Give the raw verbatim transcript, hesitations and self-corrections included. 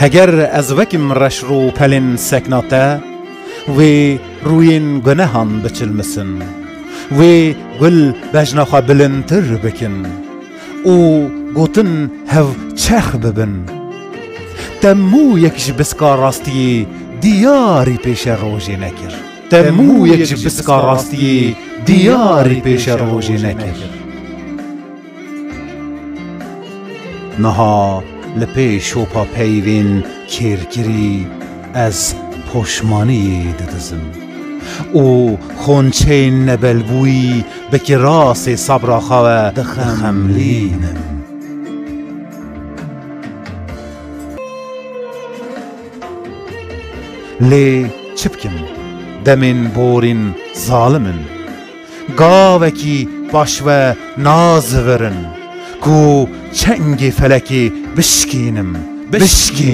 Heger ez wekim reşrû pelên sekna te, wê rûyên gunehan biçilmisin, wê gul bejna xwe bilindtir bikin û gotin hev çex bibin. Te mû yek ji biska rastiyê diyarî pêşerojê nekir. Te mû yek ji biska rastiyê diyarî pêşerojê nekir. Niha li pê şopa peyvên kêrkirî ez poşmaniyê didizim û xonçeyên nebelbûyî bi kirasê sabra xwe ve dixemlînim. Lê çi bikim? Demên borîn zalim in. Gavekî paşve nazivirin ku çengê felekê bişkînim, bişkînim.